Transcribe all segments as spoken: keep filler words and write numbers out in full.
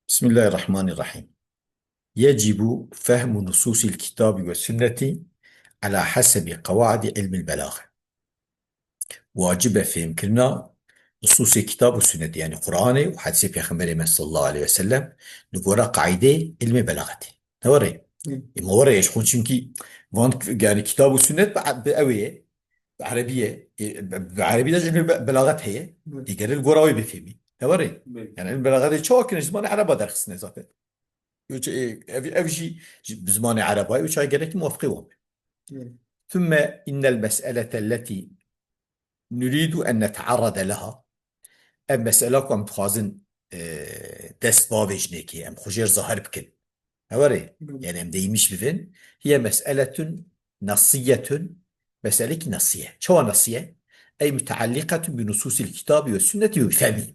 بسم الله الرحمن الرحيم. يجب فهم نصوص الكتاب والسنة على حسب قواعد علم البلاغة. Wacib e fêhmkirina nusûsê kitab û sunnetê, yanî Qur'anê û hedîsê Pêxemberê me sallallahu aleyhi ve sellem, li gora qaîdê ilmê belaxetê. Ne were? Hı. E, ma were ye, ji xwe çimkî van, yanî kitab û sunnet bi, bi ew ê ye, bi erebî ye. E, bi, bi erebî de jî ilmê be-, belaxet heye. Hı. E, gere li gora wê bifêmî. Ne were? Hı. Yanî ilm belaxetê çawa kirin ji zimanê ereba derxistine zaten. Ev, ev jî, jî bi zimanê ereba ye, û çawa gerekî muwafiqê wan be. Hı. ثم إن المسألة التي نريد أن نتعرض لها، ev mesela ku em dixwazin, e, dest bavêjinê kê, em xwe jêr zahir bikin. Hewerê, Hı. yani em deymiş bibin. هي مسألة نصية, meselekî nasî ye. Çawa nasî ye? أي متعلقة بنصوص الكتاب والسنة وبفهمهم.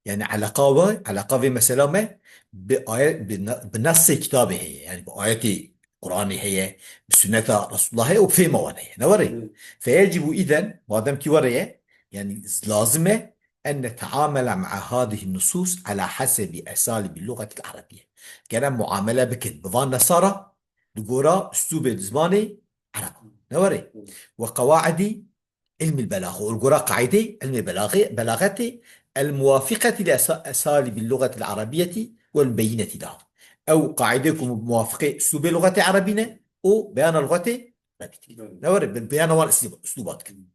Yani eleqa ve, eleqa vê mesela me bi ayet, bi na-, bi nasê kitabê heye. Yani bi ayetê Qur'anê heye, bi sunneta Resulullah heye û fêma wan heye. Ne were? Hı. فيجب إذن, madem ki were ye, yani lazim e, أن نتعامل مع هذه النصوص على حسب أساليب اللغة العربية. Gere muamele bikin bi van nesara li gora uslûbê zimanê ereba. Ne were? Hı. وقواعد علم البلاغة, û li gora qaîdê ilmê belaxê, belaxetê, الموافقة لأسا-, أساليب اللغة العربية والمبينة لها. Ew qaîdê ku muwafiqê uslûbê luxetê erebî ne û beyana luxetê erebî dikin. Belê. Ne were, be-, beyana wan uslûb-, uslûba dikin.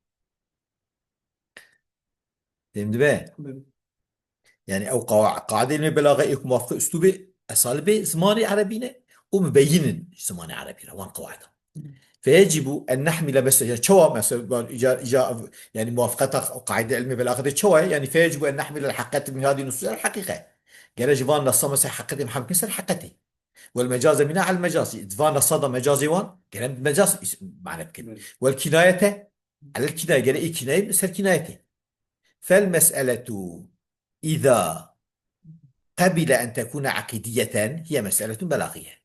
Fêm dibe? Belê. Yani ew qawa-, qaîdê ilmê belaxê ê ku muwafiqê uslûbê esalibê zimanê erebî ne û mubeyîn in ji zimanê erebî re, wan qawaida. Hı. فيجب أن نحمل, mesela, yani çawa, mesela, îca, îca, yani muwafiqeta qaîdê ilmê belaxetê çawa ye? Yani فيجب أن نحمل الحقيقة من هذه النصوص على الحقيقة. Gere ji van nasa, mesela, heqetê em hemkin ser heqetê. والمجاز منها على المجاز. Van nasa da mecazê wan, gere em mecaz is-, mane bikin. Hı. والكناية على الكناية, gere ê kinayê ser kinayetê. فالمسألة إذا قبل أن تكون عقدية هي مسألة بلاغية.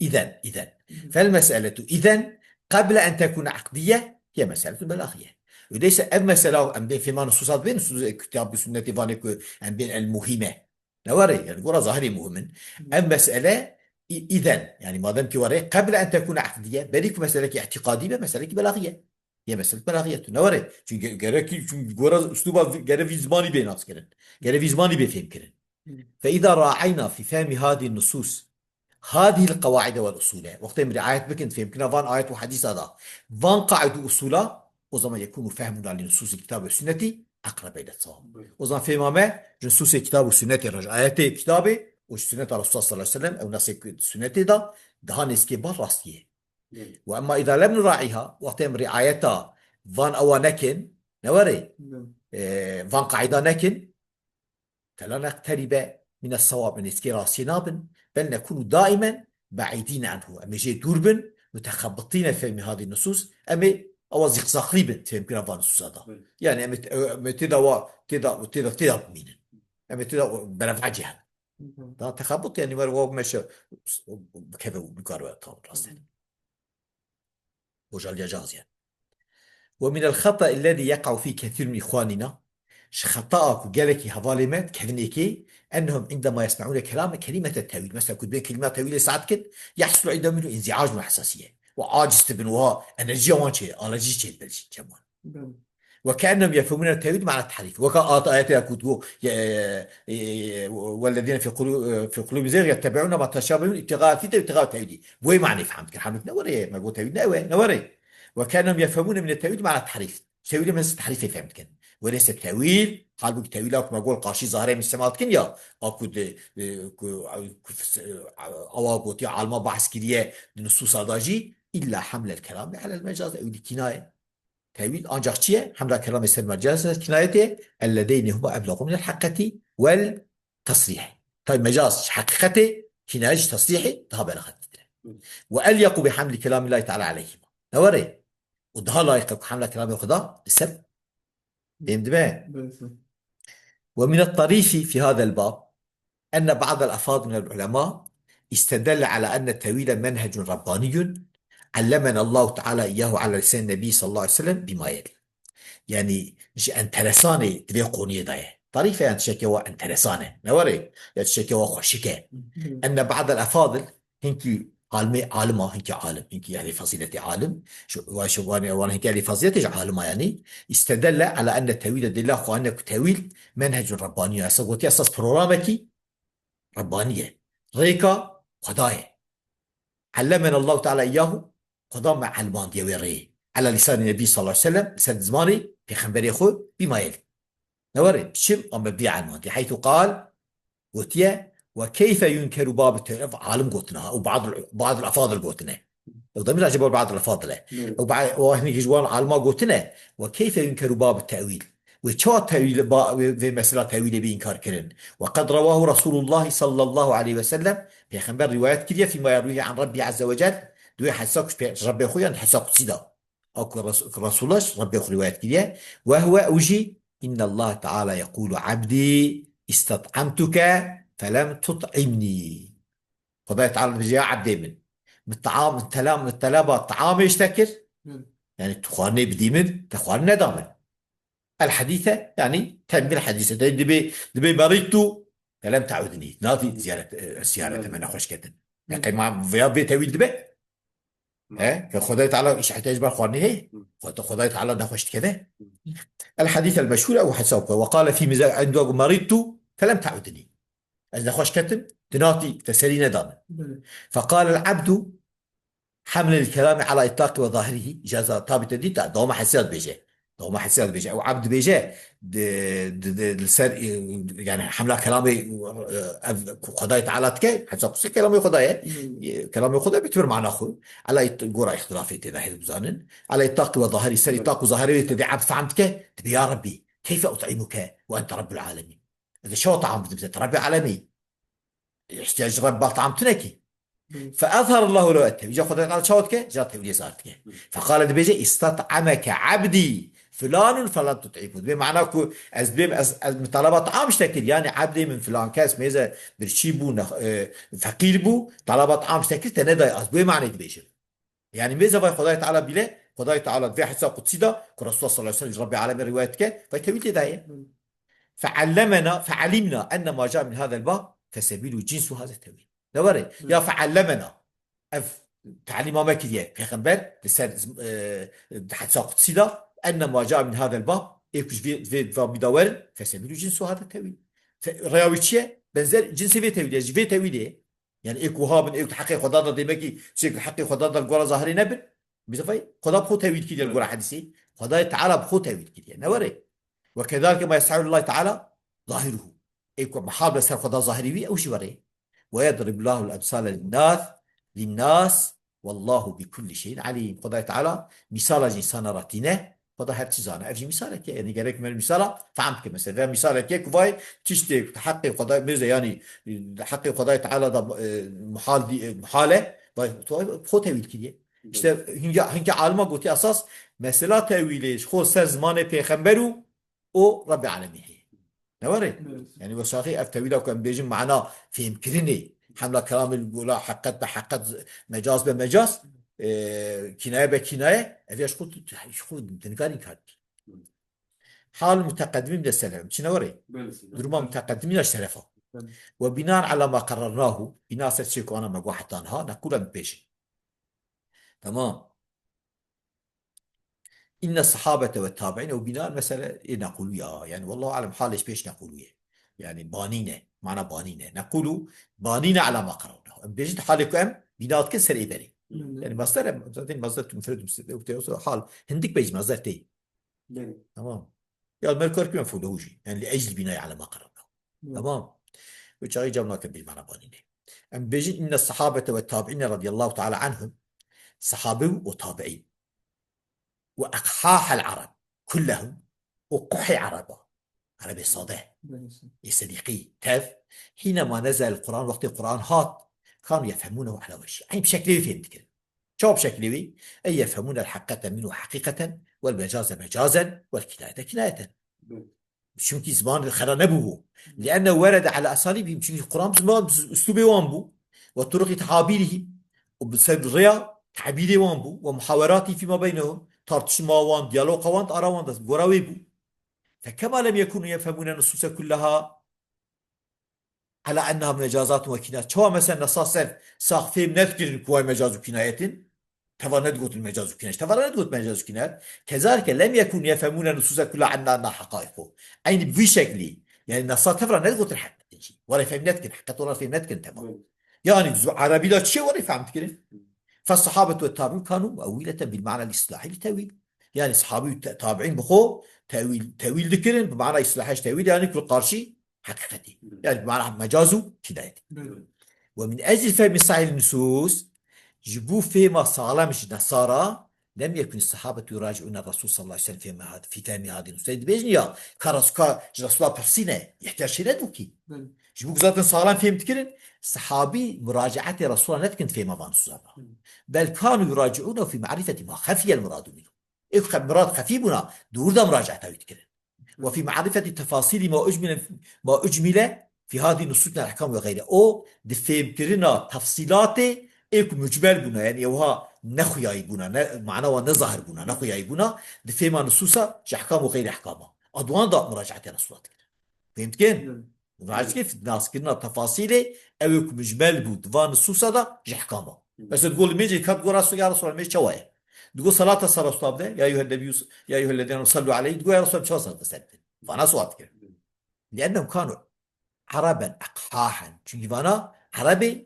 إذن، إذن. Hı. فالمسألة إذن قبل أن تكون عقدية هي مسألة بلاغية. Öyleyse ev mesela em bên fêma nusûsat bên, nusûs kitab û sunnetê vanê ku em bên el muhîme. Ne were, yani gora zahirê muhim in. Hı. Ev mesele i-, îden, yani madem ki were, قبل أن تكون عقدية, berî ku meselekî îtîqadî be, meselekî belaxî ye. Ye meselek belaxî ye tu. Ne were? Çünkü ge-, gerekî, çünkü gora uslûba vi-, gere vî zimanî bê naskirin. Gere vî zimanî bê fêmkirin. Hı. فإذا راعينا في فهم هذه النصوص هذه القواعد والأصول. Wextê em riayet bikin, fêmkirina van ayet û hedîsa da. Van qaîd û usûla, o zaman يكون فهمنا لنصوص الكتاب والسنة أقرب إلى الصواب. Buyurun. O zaman fêma me ji nusûsê kitab û sunnetê re, ji ayetê kitabê û ji sunneta Resulullah sallallahu aleyhi ve sellem, ew nasê ku sunnetê de, daha nêzikê ba rastiyê. Buyurun. وأما إذا لم نراعيها, wextê em riayeta van ewa nekin, ne were? Buyurun. E, van qaîda nekin, فلا نقترب من الصواب, em nêzikê rastiyê nabin, بل نكون دائما بعيدين عنه. Em ê jê dûr bin, متخبطين في فهم هذه النصوص, em ê ewa zîqzaqlî bin fêmkirina van nusûsa da. Buyurun. Yani em ê, em ê têda wa, têda, têda, têda bimînin. Em ê têda berevecê hebin. Hı hı. Da texebut yani wer wa meşe bikeve û bikar we tam rast. Hı hı. Hojaliya cihazê. ومن الخطأ الذي يقع فيه كثير من إخواننا, ji xetaa ku gelekî hevalê me dikevin êkê, أنهم عندما يسمعون كلام كلمة التأويل. Mesela ku dibên kelîma tewîlê sah dikin, يحصل عندهم منه انزعاج وحساسية. Û aciz dibin, wiha enerjiya wan çê, alerjî çê dibe cem wan. Belê. وكأنهم يفهمون التأويل معنى التحريف. Weka at-, ayetê ya ku digot, e, e, والذين في قلو-, في قلوبهم زيغ يتبعون ما تشابه منه ابتغاء الفتنة وابتغاء تأويله. Wê manê fehm dikin. Hemûk ne were ye, me got tewîl ne ew e, ne were. وكأنهم يفهمون من التأويل معنى التحريف. Tewîlê me zî tehrîfê fehm dikin. Were se tewîl, halbûkî tewîla ku me got qarşî zahirê em îstemal dikin ya, a ku di, e, ku, ku, e, awa gotiye, alma behs kiriye, di nusûsa da jî, إلا حمل الكلام على المجاز, ew dî kînaye. Tewîl ancak çi ye? Hemla kelamê ser mecaz, ser kinayetê, اللذين هما أبلغ من الحقة والتصريح. Tabi mecaz ji heqîqetê, kinaye ji tesrîhê daha belaxettir e. وأليق بحمل كلام الله تعالى عليهما. Ne were? Û daha layîq e ku hemla kelamê Xuda li ser. Fêm dibe? Belê. ومن الطريف في هذا الباب أن بعض الأفاضل من العلماء استدل على أن التأويل منهج رباني علمنا الله تعالى إياه على لسان النبي صلى الله عليه وسلم بما يلي. Yani ji enteresanê di vê qoniyê de ye. Tarîfe yan tiştekê wa enteresan e. Ne were? Ya tiştekê wa xweşik e. Enne ba'del efadil, hinkî almê alima, hinkî alim, hinkî ehlê fazîletê alim. Şu, wa şu wan, wan hinkî ehlê fazîletê ji alima yani. İstedelle ala enne tewîle dilla xwe enne ku tewîl menhecun Rabbani. Esas gotiye esas programekî Rabbani ye. Rêka Xweda ye. Ellemena Allahu Teala iyyahu, Xweda me elmandiye wê rêyê. Ala lisanî Nebî sallallahu aleyhi ve sellem, ser zimanê Pêxemberê xwe bî mayel. Ne were, çim a me bî elmandiye. Heythu qal, gotiye, "Ve keyfe yunkeru babu tevhîd", ev alim gotina, ha, û ba'dul, ba'dul efadil gotine. Ew demî ra ji bo ba'dul efadil e. Evet. Ew ba-, o hinî ji wan alima gotine, "Ve keyfe yunkeru babu tevîl." Wê çawa tewîl ba-, wê, wê mesela tewîlê bê înkar kirin? "Ve qed rewahu Resulullah sallallahu aleyhi ve sellem." Pêxember rivayet kiriye, "Fîma yerwîhi an Rabbi azze ve cel." Di wê hedsa ku pê-, Rebbê xwe yan hedsa kudsî da. A ku Res-, Resulullah ji Rebbê xwe rivayet kiriye. "Ve huve ew jî, inna Allah Teala yekulu abdi istat'amtuke felem tut'imni." Xwedayê Teala dibêje, "Ya ebdê min, min team, min telam, min teleba teamê ji te kir." Hı. Yani tu xwarinê bidî min, te xwarin neda min. El hadîse, yani tembîl hadîse. Te dibê, dibê merîdtu, felem te'udni. Nadî ziyaret, e, ziyarete me nexweş ketin. Hı. Yani qey ma veya bê tewîl dibe? Hı. He? Ke Xwedayê Teala îş ihtiyacî ber xwarinê heye? Hı. Xwed-, Xwedayê Teala nexweş dikeve? Hı. El hadîs el meşhûr ew hesab ke. Ve qale fî miza-, en dua ku merîdtu, felem te'udni. Ez nexweş ketim, tu natî teselî neda min. Belê. Feqalel abdu, hamlel kelami ala itlaqi ve zahirihi, jaza tabi te dîta, dawama hesiya dibêje. Dawama hesiya dibêje. Ew abd dibêje, di, di, di, li ser, e, yani hamla kelamê, e, ev ku Xwedayê Teala dike, hesa qusî kelamê Xwedayê. Hmm. E, kelamê Xwedayê bi tibir mana xwe. Ala it-, gora îxtilafê tê de hêz bizanin. Ala itlaqi ve zahiri, ser itlaq û zahirê wê tê de abd fehm dike, dibê ya Rebbî, keyfe ut'imuke ve ente Rebbul alemin. Ez ê çawa team bidim te? Rebbê alemî. Îhtiyacî Reb bal team tune kî. Hı. Fe ezhar Allahu lehu et-tewîl. Îca Xwedayê Teala çawa dike? Îca tewîlê zahir dike. Hı. Feqale dibêje, "İstat'ameke abdî filanun felem tut'imhu." Dibê mana ku ez dibêm, ez, ez min taleba team ji te kir. Yani ebdê min filan kes mêze birçî bû, ne, e, feqîr bû, taleba team ji te kir, te nedayê. Ez bi wê manê dibêjim. Yani mêze vay Xwedayê Teala bîle, Xwedayê Teala di vê hedîsa qudsî de, ku Resulullah sallallahu aleyhi ve sellem ji Rebbê alemê rivayet dike, vay tewîl tê dayê. Hı. Fe'ellemena, fe'alimna enne ma ca min hadel bab, fesebîlu cinsu hadel tewîl. Ne were? Hı. Ya fe'ellemena. Ev talîma me kiriye. Pêxember, li ser, e, di hedîsa qudsî de, enne ma ca min hadel bab, ê ku ji vê, vê babî de werin, fesebîlu cinsu hadel tewîl. Fe-, rêya wî çi ye? Benzer cinsê vê tewîlê, ji vê tewîlê. Yani ê ku ha bin, ê ku heqê Xweda da demekî, çê ku heqê Xweda da li gora zahirê nebin. Bi zafay Xweda bi xwe tewîl kiriye li gora hedîsê. Xwedayê Teala bi xwe tewîl kiriye. Ne were? Ve kezalike ma yes'u Allah Teala zahiruhu. Ê ku mihal be ser Xweda zahirî wî, ew jî were. Ve yedribullahu el-emsale lin-nas, lin-nas, wallahu bi kulli şeyin alim. Xwedayê Teala mîsala ji însana re tîne, Xweda her çi zane. Ev jî mîsalek e. Yani gerek me mîsala fehm bike. Mesela, vê mîsalek e ku vay tiştê heqê Xwedayê, mêze, yani, heqê Xwedayê Teala da, e, muhal di-, e, muhal e. Vay, to xwe tewîl kiriye. İşte hinga, hinga alima gotiye esas, mesela tewîlê ji xwe ser zimanê pêxember û, û Rebbê alemî heye. Ne were? Evet. Yani, wesaxî ev tewîla ku em bêjin mana fêhmkirinê, hemla kelamê li gola heqet be heqet, mecaz be mecaz, e, kînaye be kînaye, ev ya ji xwe, ji xwe dingar înkar dike. Hal muteqedimîn de selef, çi ne were? Belê, belê. Duruma muteqedimîn ya şerefa. Belê. Ve binaen ala ma qarrarnahu, bina ser çê ku ana me got heta niha, neqûl em bêjin. Tamam. İnne sahabete ve tabi'in, ew bîna mesele ê neqûlû ya. Yani, wallahu alem, halê ji pêş neqûlû ye. Yani, banîne, mana banîne. Neqûlû, banîne ala ma qarrarnahu. Em bêjin halê ku em bîna dikin ser ê berê. Hmm. Yani, masdar em, zaten masdar tu mufred, mufred, ew te, ew hal. Hindik bêjin masdar tê. Belê. Tamam. Ya, merkor kime fulehu jî. Yani, li ecli bînayê ala ma qarrarnahu. Hmm. Tamam. Ew çaxî cem nakin bî mana banîne. Em bêjin, inne sahabete ve tabi'ine radiyallahu teala anhum, sahabe û tabi'în, ve eqhahel arab kullehum, û quhê araba, erebê sade, ê sedîqî, tev, hîne ma nezel Quran, wextê Quran hat, kanu yefhemûnehu ala wecî. Eyn bi şeklê wî fêm dikirin. Çawa bi şeklê wî? Ey yefhemûnel heqete minhu heqîqeten, wel mecaze mecazen, wel kinayete kinayeten. Çimkî ziman xera nebûbû. Li'ennehu werede ala esalîbihim, çimkî Quran bi ziman, bi uslûbê wan bû. Ve turuqî te'abîrihim. Û bi ser rêya tebîrê wan bû. Ve muhaweratî fîma beynehum. Tartişma wan, diyaloqa wan di ara wan de gora wê bû. فكما لم يكونوا يفهمون النصوص كلها على أنها مجازات وكنايات. Çawa mesela nesa ser sax fêm nedikirin ku way mecaz û kinayet in? Teva nedigotin mecaz û kinayet. Teva nedigot mecaz û kinayet. كذلك لم يكونوا يفهمون النصوص كلها على أنها حقائق. Eynî bi vî şeklî. Yani nesa tevra nedigotin heqetin jî. Wala fêm nedikirin. Heqet wala fêm nedikirin teva. Yani zu Erebî la çi wala fehm dikirin? فالصحابة والتابعون كانوا مؤولة بالمعنى الاصطلاحي للتأويل. Yani sahabî û te-, tabiîn bi xwe tewîl, tewîl dikirin, bi mana îslahê ji tewîl, yani ku li qarşî heqîqetê. Yani bi mana mecaz û kinayetê. Belê. ومن أجل فهم صحيح النصوص, ji bo fêma saxlem ji nesara, لم يكن الصحابة يراجعون الرسول صلى الله عليه وسلم في هذه، في فهم هذه النصوص. Dibêjin ya, ka Resul-, ka ji Resûla pirsîne, îhtiyac çêne dûkî. Belê. Ji bo ku zaten saxlem fêm dikirin, sahabî muracaetê Resûla nedikin fêma van nusûsa. Belê. بل كانوا يراجعونه في معرفة ما خفي المراد منه. Ê ku mirad xefî bûna, di wir de muracaeta wî dikirin. وفي معرفة تفاصيل ما أجمل، ما أجمل في هذه النصوص من الأحكام وغيرها. O di fêmkirina tefsîlatê ê ku mucmel bûna, yani ewha nexuyayî bûna, ne, mana wan ne zahir bûna, nexuyayî bûna, di fêma nusûsa ji ehkam û xeyrî ehkama. A di wan de muracaetê Resûla dikirin. Fêm dikin? Belê. Muracaetê naskirina tefasîlê ew ê ku mucmel bû di van nusûsa de ji ehkama. Mesela digot li mêjê kat digot Resul, ya Resul, mêj çawa ye? Digot salata ser Resul bide, ya eyyuhen nebiyyû, ya eyyuhellezîne amenu sallu aleyh, digot ya Resul çawa salata ser bide? Vana sual dikir. لأنهم كانوا عربا أقحاحا. Çünkü vana Erebê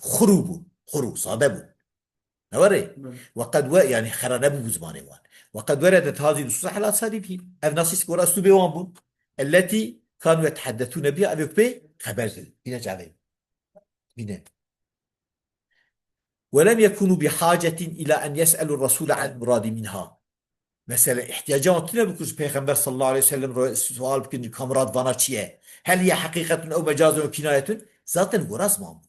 xuru bûn, xuru, sade bûn. Ne were? Belê. وقد و-، yani xera nebû bi zimanê wan. وقد وردت هذه النصوص على أساليبهم. Ev nasîs gora uslûbê wan bûn. التي كانوا يتحدثون بها, ev ê ku pê xeber didin. Bîne çavê. Bîne. ولم يكونوا بحاجة إلى أن يسألوا الرسول عن المراد منها. Mesela, ihtiyaca wan tune bû ku ji Pêxember sallallahu aleyhi ve sellem re sual bikin, ka mirad vana çi ye? هل هي حقيقة أو مجاز أو كناية؟ Zaten gora ziman bû.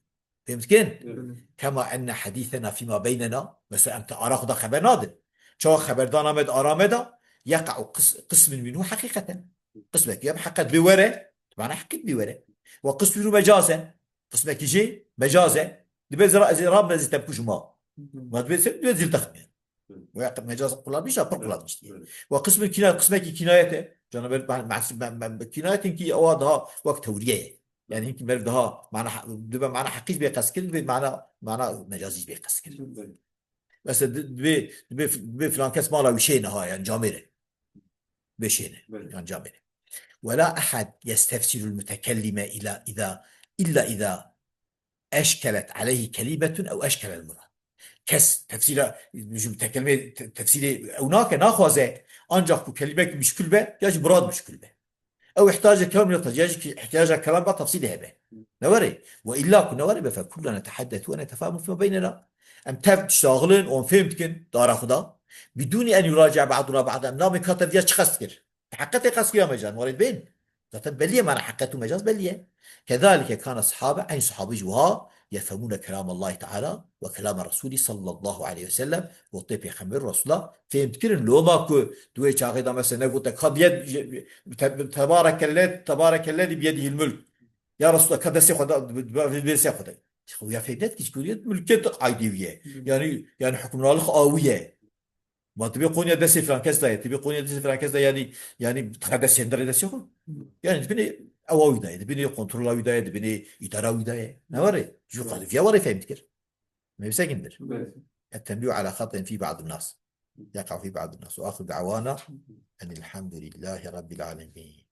Fêm dikin? Belê. كما أن حديثنا فيما بيننا, mesela em te ara xwe de xeber nadin. Çawa xeberdana me di ara me de, يقع قس-، قسم منه حقيقة. Qismekî em heqet bê were, mana heqît bê were. وقسم منه مجازا. Qismekî jî mecaz e. Dibe zira ez ê rabim ez ê te bikujim ha. Ma dibe se, dibe zil texmîn. Hı. Veya mecaz kullanmış ya, pir kullanmış diye. Ve kısmı kina-, kısmekî kinayet e. Canaber, ben, ben, ben, ben, kinayetin ki ewa daha wek tewriye ye. Yani hinki meriv daha mana ha-, dibe mana heqî bê qeskir, dibe mana, mana mecazî bê qeskir. Hı. Mesela di-, dibe, dibe, dibe filan kes mala wî şêne ha, yani camêre. Bê şêne. Belê. Yani camêre. ولا أحد يستفسر المتكلم إلى إذا، إلا إذا أشكلت عليه كلمة أو أشكل المراد. Kes tefsîra, ji tekelmê te-, tefsîrê ew nake, naxwaze. Ancak ku kelimek muşkil be, ya jî murad muşkil be. Ew ihtiyaca kelam ya, ya jî ki ihtiyaca kelam ba tefsîlê hebe. Ne were? Ve illa ku ne were be, فكلنا نتحدث ونتفاهم فيما بيننا. Em tev diştaxilin, û em fêm dikin, dara xwe da. بدون أن يراجع بعضنا بعضا. Em nabin ka tev diya çi qest kir. Heqetê qest xuya mecaz, warê bên. Zaten belliye mana heqet û mecaz belliye. كذلك كان الصحابة, eyn sahabî jî wiha, يفهمون كلام الله تعالى وكلام الرسول صلى الله عليه وسلم, gotê Pêxember Resûla fêm dikirin. Loma ku di wê çaxê de mesela negote ka diye te-, tebarekelle, tebarekellezî biyedihil mulk. Ya Resûla ka destê xwe de, bi, bi, bi destê xwe de. Xwe ya fêm nedikî ku mulkiyet aydê wî ye. Hı. Yani, yani hukmranlix a wî ye. Ma tu bê Konya destê filan kes daye, tu bê Konya destê filan kes daye, yani, yani, tu destê hindirê destê xwe. Yani, dibinê ewa wî daye, dibinê kontrola wî daye, dibinê îdara wî daye. Ne were? Ji qadifiya were fêm dikir. Mevsekin bir. Evet. التنبيه على خطأ في بعض الناس. يقع في بعض الناس. وآخر دعوانا أن الحمد لله رب العالمين.